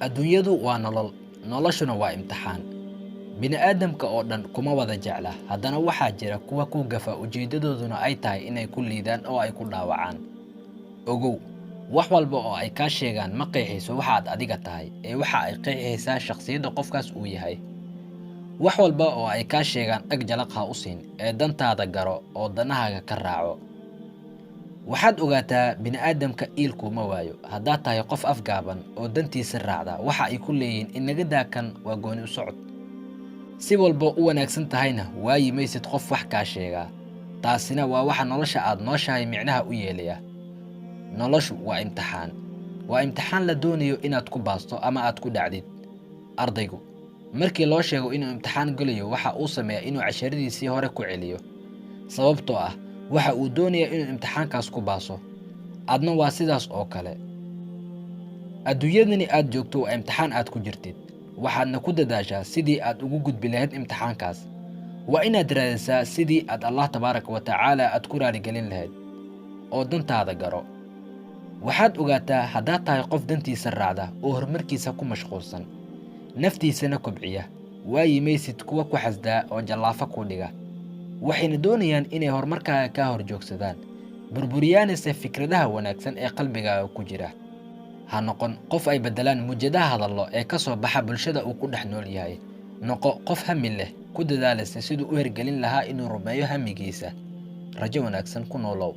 Adduunyadu waa nolol, noloshuna waa imtixaan. Bini'aadamka oo dhan kuma wada jecla, haddana waxaa jira kuwa ku gafa ujeeddadooduna ay tahay inay ku liidaan oo ay ku dhaawacaan. Ogow, wax walba oo ay kaa sheegaan ma qeexayso waxa aad adiga tahay, ee waxa ay qeexaysaa shakhsiyadda qofkaas uu yahay. Wax walba oo ay kaa sheegaan dhag jalaq ha u siin, ee dantaada garo oo danahaaga ka raaco. Waxaad ogaataa bini'aadamka iil kuuma waayo. Haddaad tahay qof afgaaban oo dantiisa raacda, waxa ay ku leeyihiin inaga daa, kan waa gooni u socod. Si walba u wanaagsan tahayna waayi maysid qof wax kaa sheegaa. Taasina waa waxa nolosha aad nooshahay micnaha u yeelaya. Noloshu waa imtixaan. Waa imtixaan la doonayo inaad ku baasto ama aad ku dhacdid. Ardaygu markii loo sheego inuu imtixaan gelayo, waxa uu sameeyaa inuu casharadiisii hore ku celiyo, sababtoo ah waxa uu doonayaa inuu imtixaankaas ku baaso. Adna waa sidaas oo kale. Adduunyadani aad joogto waa imtixaan aad ku jirtid, waxaadna ku dadaashaa sidii aad ugu gudbi lahayd imtixaankaas. Waa inaad raadisaa sidii aad Allah tabaaraka wa tacaala aad ku raaligelin lahayd, oo dantaada garo. Waxaad ogaataa haddaad tahay qof dantiisa raacda oo horumarkiisa ku mashquulsan, naftiisana kobciya, waayi maysid kuwa ku xasdaa oo jallaafo ku dhiga. Waxayna doonayaan inay horumarkaaga kaa hor joogsadaan, burburiyaanaysa fikradaha wanaagsan ee qalbigaaga ku jira. Ha noqon qof ay beddelaan muujadaha hadallo ee ka soo baxa bulshada uu ku dhex nool yahay. Noqo qof hami leh, ku dadaalaysa siduu u hirgelin lahaa inuu rumeeyo hamigiisa. Rajo wanaagsan ku noolow.